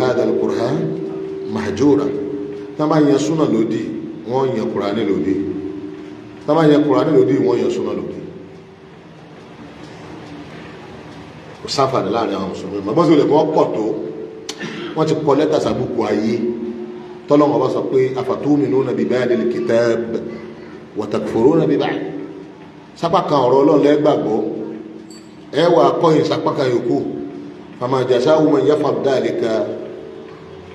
hadha al-Qur'an mahjura. Tá bá yan súnà lòdì, wọ́n yan Kùránì lòdì. Tá bá yan Kùránì lòdì, wọ́n yan súnà lòdì. Kò sáfàní láàrin àwọn mùsùlùmí. Mọ́ bọ́sí olè kọ́ pọ̀ tó, wọ́n ti kọ lẹ́tà sàbùkù ayé. Tọ́lọ́wọ́n bá sọ pé afatu'minuna bi ba'dil kitab wa takfuruna bi ba'd. Sápá kan ọ̀rọ̀ Ọlọ́run lẹ́gbàgbọ́, ẹ wà kọ́yìn sápá kan yòókù. Fama jaza'u man yaf'al dhalika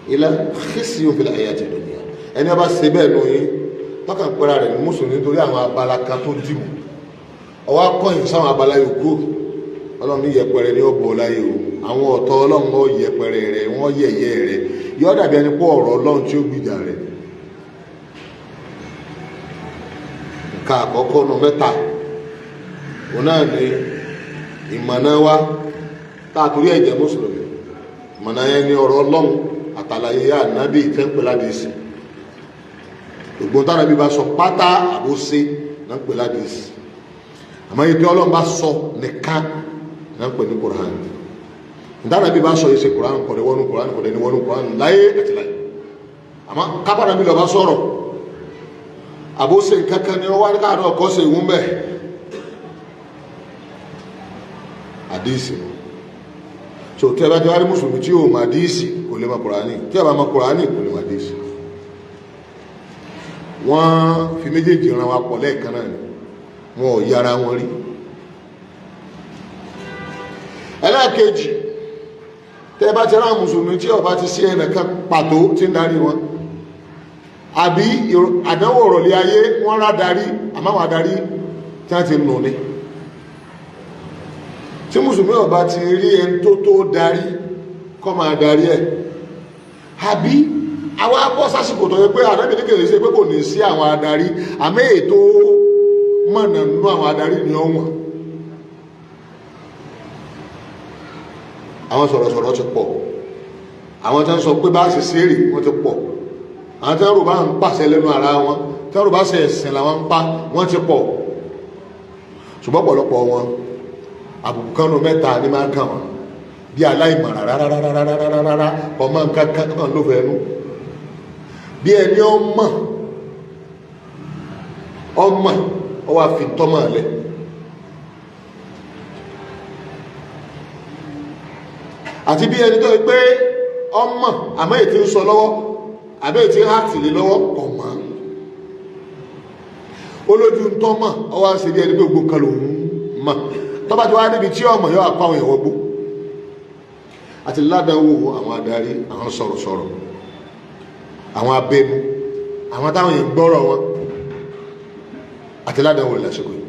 illa khizyun fil hayati dunya. Ẹni ọba ṣe bẹ́ẹ̀ nù yín, tọ́kàn pẹ́ra rẹ̀ ní mùsùlùmí nítorí àwọn abala kan tó dìmú, ọwọ́ akọ́yìn sáwọn abala yòókù. Ọlọ́run ní yẹpẹrẹ ní ọ̀bọ̀ láyé o. Àwọn ọ̀tọ̀ Ọlọ́run ó yẹpẹrẹ rẹ̀, wọ́n yẹ̀yẹ́ rẹ̀, yọ́ dàbí ẹni pọ̀ ọ̀rọ̀ Ọlọ́run tí ó gbìjà rẹ̀. Nǹkan àkọ́kọ́ nu mẹ́ta òun náà ni ìmọ̀nà wa tá a torí ẹ̀jẹ̀ mùsùlùmí. Ìmọ̀nà yẹn ni ọ̀rọ̀ Ọlọ́run àtàlàyé ànábì tẹ́ ń pè ládìsí. Gbogbo táwọn ẹbí bá sọ pátá àbóṣe náà ń pè ládìsí. Àmọ́ ibi Ọlọ́run bá sọ nìkan náà ń pè ní Kùránì. Ìdáná bí bá sọ yìí ṣe Kùránì kọ̀dẹ̀ wọnú Kùránì, kọ̀dẹ̀ ní wọnú Kùránì láyé àti láyé. Àmọ́ kápára mi lọ bá sọ̀rọ̀ àbóṣe kankan ni wọ́n wá ní káàdọ̀ ọkọ̀ ṣe ìwú mbẹ́ àdìsí. So tí a bá ti wá rí mùsùlùmí tí yóò mà àdìsí, kò lè mọ Kùránì. Tí a bá mọ Kùránì, kò lè mọ àdìsí. Wọ́n fi méjèèjì ran wa pọ̀ lẹ́ẹ̀kan náà ni, wọn ò yára wọn rí. Ẹlẹ́ẹ̀kejì, tẹ́ bá ti rán mùsùlùmí tí ó bá ti sí ẹnìkan pàtó tí ń darí wọn, àbí àdánwò ọ̀rọ̀lẹ́ ayé, wọ́n rá darí, àmáwọn adarí tí wọ́n ti nù ní. Tí mùsùlùmí ó bá ti rí ẹni tó tó darí kó máa darí ẹ̀, àbí àwọn abọ́ sásìkò tó yẹ pé ànábì ní kèrè sí pé kò ní sí àwọn adarí, àmọ́ ètò mọ̀nà nínú àwọn adarí ni ọ̀wọ̀n. Àwọn sọ̀rọ̀sọ̀rọ̀ ti pọ̀, àwọn tí wọ́n sọ pé bá ṣe ṣeré wọ́n ti pọ̀, àwọn tí wọ́n rò bá ń pàṣẹ lẹ́nu ara wọn, tí wọ́n rò bá ṣe ẹ̀sìn làwọn ń pa, wọ́n ti pọ̀. Ṣùgbọ́n ọ̀pọ̀lọpọ̀ wọn, àbùkù kan nù mẹ́ta ní máa ń kàn wọ́n bí aláìmọ̀ rárárárárárárá, ọmọ nǹkan kan ló fẹ́ nú bí ẹni ọmọ ọmọ ọwọ́ àfi tọ́mọ̀ lẹ̀. Àti bí ẹni tó pé ọmọ àmọ́ ètí ń sọ lọ́wọ́ àbẹ́ ètí ń hàtìlé lọ́wọ́ ọmọ olójú ń tọ́mọ̀ ọwọ́ ń ṣe bí ẹni pé gbogbo kan lòun mọ̀. Tọ́ba ti wá níbi tí ọmọ yóò apá àwọn èèyàn gbó. Àti ládàáwò àwọn adarí, àwọn sọ̀rọ̀sọ̀rọ̀, àwọn abẹnú, àwọn táwọn èèyàn gbọ́rọ̀ wọn, àti ládàáwò lásìkò yìí.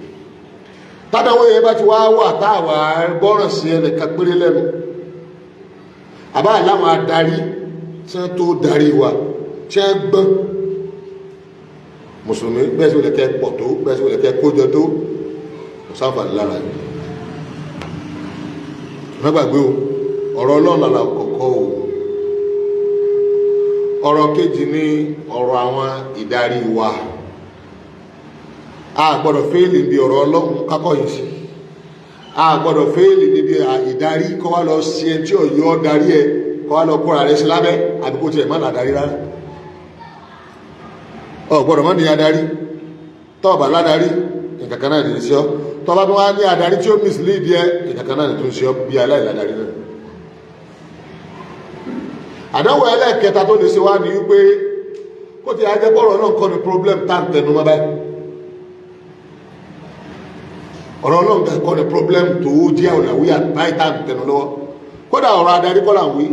Tádàáwò yẹn bá ti wá wà táwà gbọ́ràn sí ẹnìkan péré lẹ́nu, àbá láwọn adarí tí wọ́n tó darí wa tí wọ́n gbọ́n mùsùlùmí, bẹ́ẹ̀ sí wọlé kẹ́ pọ̀ tó, bẹ́ẹ̀ sí wọlé kẹ́ kójọ tó, kò sáǹfààní lára yìí. Má gbàgbé o, ọ̀rọ̀ Ọlọ́run làlà kọ̀kọ́ o. Ọ̀rọ̀ kejì ní ọ̀rọ̀ àwọn ìdarí wa. A gbọ́dọ̀ fẹ́ẹ̀lì níbi ọ̀rọ̀ Ọlọ́run kákọ́ yìí sí. A gbọ́dọ̀ fẹ́ẹ̀lì níbi ìdarí kọ́ wá lọ sí ẹ tí ọ̀yọ́ darí ẹ, kọ́ wá lọ kóra rẹ sí lábẹ́, àbí kó tiẹ̀ má là darí rárá. Ọ gbọ́dọ̀ má ní adarí. Tọ́ọ̀bà ládarí, ìkàkà náà ní sí ọ. Tọ́ba tó wá ní adarí tí ó mislead ẹ, ìkàkà náà ní tó ń ṣe ọ bí aláìládarí náà. Àdánwò ẹlẹ́ẹ̀kẹta tó lè ṣe wá ní wípé kó ti ajẹ́pọ̀rọ̀ náà kọ́ ni problem tá ń tẹnu mọ́ báyìí. Ọ̀rọ̀ náà kọ́ ni problem tó jẹ́ ọ̀làwí báyìí tá ń tẹnu lọ́wọ́. Kódà ọ̀rọ̀ adarí kọ́ là ń wí.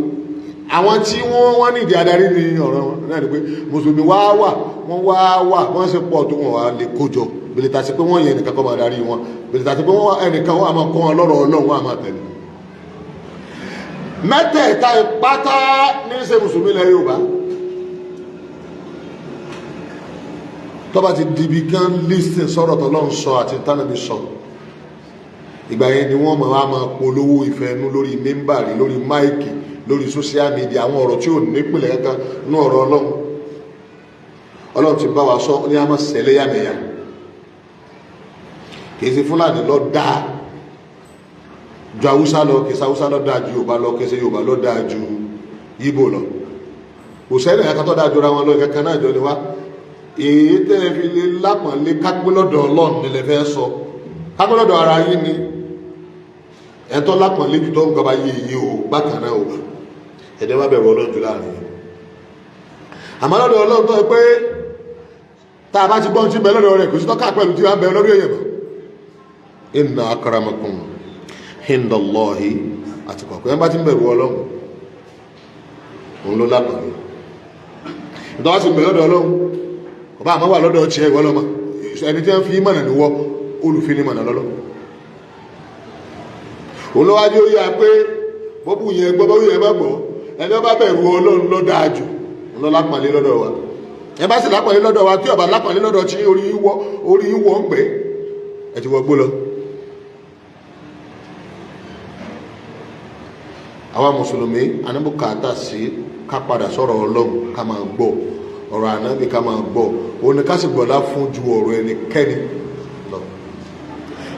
Àwọn tí wọ́n wọ́n nídìí adarí ni ọ̀rọ̀ náà ni pé mùsùlùmí wá wà, wọ́n wá wà, wọ́n sì pọ̀ tó wọ́n wá lè kójọ. Bèlèta sí pé wọ́n yẹ ẹnìkan kọ́ máa darí wọn, bèlèta sí pé wọ́n ẹnìkan wọ́n á máa kọ́ wọn lọ́rọ̀ Ọlọ́run, wọ́n á máa tẹ̀lé. Mẹ́tẹ̀ẹ̀ta ìpátá ní ṣe mùsùlùmí ilẹ̀ Yorùbá. Tó bá ti dìbì kan lísìn sọ̀rọ̀ tọ́lọ́run sọ àti tánàbí sọ, ìgbà yẹn ni wọ́n máa máa polówó ìfẹ́ ẹnu lórí mímbàrí, lórí máìkì, lórí social media, àwọn ọ̀rọ̀ tí ò nípìnlẹ̀ kankan ní ọ̀rọ̀ Ọlọ́run. Ọlọ́run ti bá wa sọ ní a máa ṣẹlẹ́yàmẹ̀yà. Kìí ṣe Fúlàní lọ dáa ju Haúsá lọ, kìí ṣe Haúsá lọ dáa ju Yorùbá lọ, kìí ṣe Yorùbá lọ dáa ju Yíbò lọ. Kò sẹ́ni ẹ̀ka tó dáa jọra wọn lọ, ìkankan náà jọ ni wá. Èyí tẹ́ ẹ fi lè lápọ̀nlé kápẹ́ lọ́dọ̀ Ọlọ́run ni lè fẹ́ sọ, kápẹ́ lọ́dọ̀ ara yín ni. Ẹ̀tọ́ lápọ̀nlé jù tó ń gbọba yé iye o bákan náà o, ẹ̀dẹ́ wá bẹ̀rù Ọlọ́run jù láàrin yìí. Àmọ́ lọ́dọ̀ Ọlọ́run tó ẹ pé tá a bá ti gbọ́n tí bẹ lọ́dọ̀ rẹ̀, kò sí tọ́ka pẹ̀lú tí wọ́n bẹ lọ́dọ̀ èèyàn mọ́. Inna akramakum indallahi atqakum. Ẹ̀ bá ti ń bẹ̀rù Ọlọ́run, òun ló lápọ̀nlé. Ìtọ́wá sì ń bẹ lọ́dọ̀ Ọlọ́run, ọba àmọ́ wà lọ́dọ̀ tiẹ̀ ìwọ lọ́mọ ẹni tí wọ́n fi mọ̀nà níwọ́, olùfini mọ̀nà lọ́lọ́. Olówájú ó yà pé bọ́bù yẹn gbọ́, bọ́bù yẹn bá gbọ́, ẹni ọba bẹ̀rù Ọlọ́run ló dáa jù, ló lápọ̀nlé lọ́dọ̀ wa. Ẹ bá sì lápọ̀nlé lọ́dọ̀ wa, tí ọba lápọ̀nlé lọ́dọ̀ tí orí wọ́ ń pẹ́ ẹ ti wọ́ gbó lọ. Àwa mùsùlùmí anábùkátà sí ká padà sọ̀rọ̀ Ọlọ́run, ká máa gbọ́ ọ̀rọ̀ Ànábì, ká máa gbọ́ òun ni ká sì gbọ́lá fún ju ọ̀rọ̀ ẹnikẹ́ni lọ.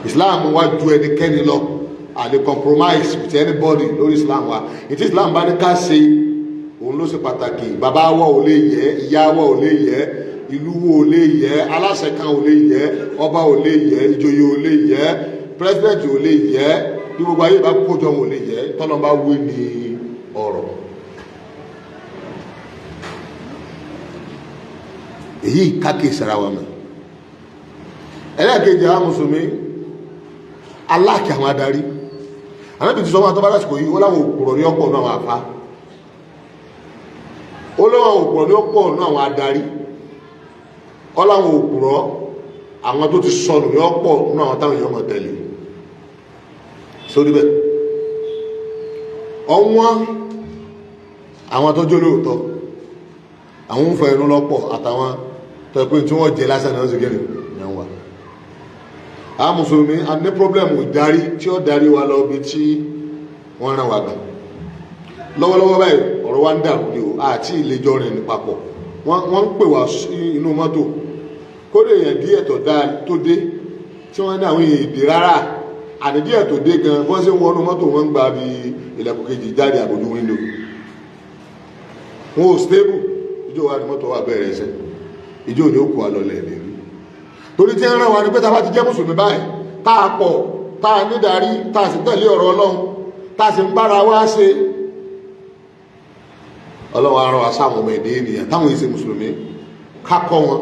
Islam wá ju ẹnikẹ́ni lọ. A lè compromise with anybody lórí Islam wa. Ìtí Islam bá ní ká ṣe, òun ló ṣe pàtàkì. Bàbá wa ò lè yẹ, ìyá wa ò lè yẹ, ìlú wo ò lè yẹ, aláṣẹ kan ò lè yẹ, ọba ò lè yẹ, ìjòyè ò lè yẹ, president ò lè yẹ, bí gbogbo ayé bá kójọ wọn ò lè yẹ, tọ́lọ́ bá wí ní ọ̀rọ̀. Èyí káàkiri sara wa mọ̀. Ẹlẹ́ẹ̀kejì, àwọn mùsùlùmí aláàkì àwọn adarí. Ànábì ti sọ wọn àtọ́bá lásìkò yìí, ó láwọn òpùrọ̀ ní ọ̀pọ̀ náà àwọn àfá, ó láwọn òpùrọ̀ ní ọ̀pọ̀ náà àwọn adarí, ó láwọn òpùrọ̀ àwọn tó ti sọnù ní ọ̀pọ̀ náà àwọn táwọn èèyàn mọ̀ tẹ̀lé sórí bẹ́ẹ̀. Ọ̀wọ́n àwọn tó jólóòtọ́, àwọn ń fọ ẹnu lọ́pọ̀, àtàwọn tó pé tí wọ́n jẹ lásán náà ṣe kéré ní àwọn. Àwọn mùsùlùmí a ní pọ́blẹ́mù ìdarí tí ó darí wa lọ bí tí wọ́n rán wa gbà. Lọ́wọ́lọ́wọ́ báyìí ọ̀rọ̀ wa ń dàrú ni o, àti ìlẹ́jọ́ rìn ní papọ̀. Wọ́n ń pè wá sí inú mọ́tò, kódé èèyàn díẹ̀ tó dáa tó dé tí wọ́n ní àwọn èdè rárá, àní díẹ̀ tó dé gan bọ́n sí wọnú mọ́tò, wọ́n ń gba bí ilẹ̀kùn kejì jáde àbójú wíńdò. Wọn ò stable. Ìjọ wa ni mọ́tò wà bẹ̀rẹ̀ ẹsẹ̀, ìjọ ni ó kó alọ́lẹ̀ lè rí. Torí tí ń rán wa ni pé tá a bá ti jẹ́ mùsùlùmí báyìí, tá a pọ̀, tá a nídarí, tá a sì tẹ̀lé ọ̀rọ̀ Ọlọ́run, tá a sì ń bára wa ṣe, Ọlọ́run á rán wa sáwọn ọmọ ẹ̀dẹ́ ènìyàn táwọn èsè mùsùlùmí, ká kọ́ wọn,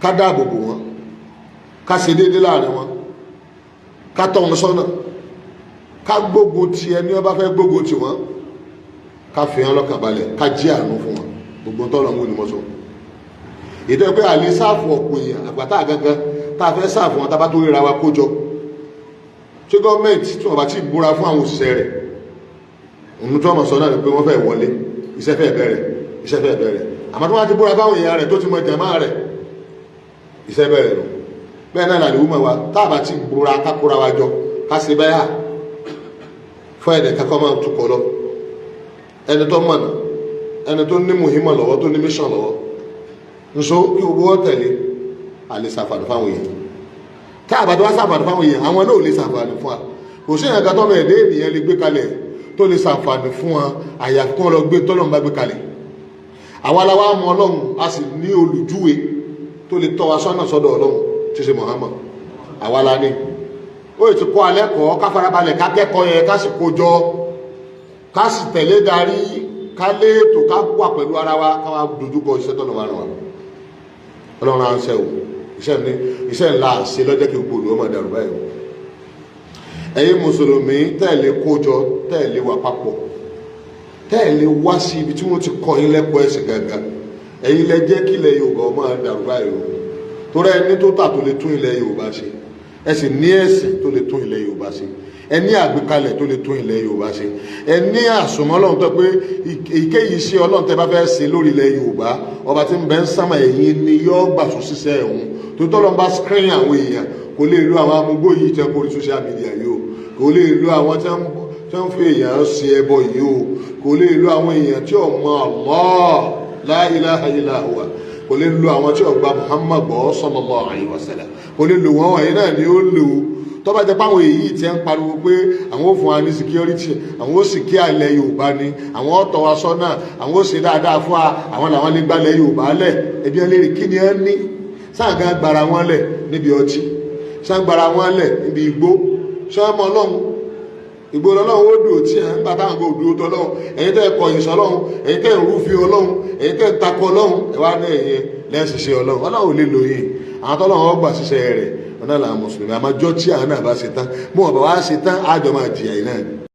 ká dáàbò bò wọn, ká ṣe déédé láàrin wọn, ká tọ́ wọn sọ́nà, ká gbógun ti ẹni ó bá fẹ́ gbógun ti wọn, ká fi hàn lọ́kàn balẹ̀, ká jí àánú fún wọn. Gbogbo tọ́lọ̀ ń wò ní mọ́sọ̀ ìtọ́ pé àlè sáàfù ọ̀pọ̀ èèyàn àgbàtà gangan tá a fẹ́ sáàfù wọn, tá a bá tó ríra wa kójọ. Ṣé gọ́ọ̀mẹ̀ntì tí wọ́n bá ti búra fún àwọn òṣìṣẹ́ rẹ̀, òun tó ọmọ sọ náà ni pé wọ́n fẹ́ wọlé, iṣẹ́ fẹ́ bẹ̀rẹ̀, iṣẹ́ fẹ́ bẹ̀rẹ̀. Àmọ́ tí wọ́n ti búra fáwọn èèyàn rẹ̀ tó ti mọ jàmá rẹ̀, iṣẹ́ bẹ̀rẹ̀ nù. Bẹ́ẹ̀ náà làlẹ́ wúmọ̀ wa, tá a bá ti búra ká kóra wa jọ, ká ṣe báyà fún ẹ̀dẹ̀ kakọ́ máa tukọ̀ lọ. Ẹni tó mọ̀nà, ẹni tó ní muhimma lọ́wọ́, tó ní mission lọ́wọ́, nso kí gbogbo wọn tẹ̀lé, àlè sàfàdù fáwọn èèyàn. Tá a bá tó wá sàfàdù fáwọn èèyàn, àwọn náà ò lè sàfàdù fún wa. Kò sí ìyànká tọ́mọ ẹ̀dẹ́ ènìyàn lè gbé kalẹ̀ tó lè sàfàdù fún wa, àyàfi kí wọ́n lọ gbé tọ́lọ́run bá gbé kalẹ̀. Àwa la wá mọ Ọlọ́run, a sì ní olùjúwe tó lè tọ́ wa sọ́nà sọ́dọ̀ Ọlọ́run tí ṣe Muhammad. Àwa la ní ó ti kọ́ alẹ́ kọ́, ká farabalẹ̀, ká kẹ́kọ̀ọ́ yẹn, ká sì kó jọ, ká sì tẹ̀lé darí, ká léètò, ká wà pẹ̀lú ara wa, ká wá dojúkọ iṣẹ́ tọ́lọ́run wa rán wa. Ọlọ́run á ń ṣe o, iṣẹ́ ńlá ṣe lọ́jọ́ kí gbogbo olùwọ́mọ̀ dàrú báyìí o. Ẹ̀yin mùsùlùmí tẹ̀lé kójọ, tẹ̀lé wà papọ̀, tẹ̀lé wá sí ibi tí wọ́n ti kọ́ yín lẹ́kọ̀ọ́ ẹ̀sìn gangan, ẹ̀yin lẹ jẹ́ kí ilẹ̀ Yorùbá máa dàrú báyìí o. Torí ẹni tó tà tó lè tún ilẹ̀ Yorùbá ṣe, ẹ sì ní ẹ̀sìn tó lè tún ilẹ̀ Yorùbá ṣe, ẹ ní àgbékalẹ̀ tó lè tún ilẹ̀ Yorùbá ṣe, ẹ ní àsomọ́ Ọlọ́run tó pé èyíkéyìí iṣẹ́ Ọlọ́run tẹ́ bá fẹ́ ṣe lórí ilẹ̀ Yorùbá, ọba tí ń bẹ ń sánmà ẹ̀yìn ni yóò gbà tún ṣiṣẹ́ ẹ̀hún. Tó tọ́lọ́ bá screen àwọn èèyàn, kò lè lo àwọn amúgbó yìí tẹ́ kórí social media yìí o, kò lè lo àwọn tí wọ́n fi èèyàn ṣe ẹbọ yìí o, kò lè lo àwọn èèyàn tí ò mọ Allah la ilaha illa huwa, kò lè lo àwọn tí ò gba Muhammad gbọ́ sallallahu alaihi wasallam, kò lè lo wọn wọ̀nyí náà ni ó lò ó. Tó bá jẹ́ páwọn èyí tí ń pariwo pé àwọn ó fún wa ní security, àwọn ó sì kí àlẹ́ Yorùbá ni, àwọn ó tọ́ wa sọ́nà, àwọn ó ṣe dáadáa fún wa, àwọn làwọn lè gbalẹ̀ Yorùbá lẹ̀, ẹbí ẹ léèrè, kí ni ẹ ní sáàgán gbara wọn lẹ̀ níbi ọtí, sáàgbara wọn lẹ̀ níbi igbó, sọ́mọ Ọlọ́run ìgbó Ọlọ́run ó dùn tí ẹ̀ ń gbà táwọn kò dúró tọ́lọ́run. Ẹ̀yin tẹ́ kọ̀yìn sọ́lọ́run, ẹ̀yin tẹ́ rúfin Ọlọ́run, ẹ̀yin tẹ́ takọ Ọlọ́run, ẹ̀ wá ní ẹ̀yin lẹ́sìṣẹ́ Ọlọ́run. Ọlọ́run ò lè lò yín. Àwọn tọ́lọ́run ọgbà ṣiṣẹ́ rẹ̀ ọ̀nà làwọn mùsùlùmí. Àmọ́jọ́ tí àwọn náà bá ṣe tán, mú ọ̀bà wá ṣe tán, àjọ máa jìyà yìí náà.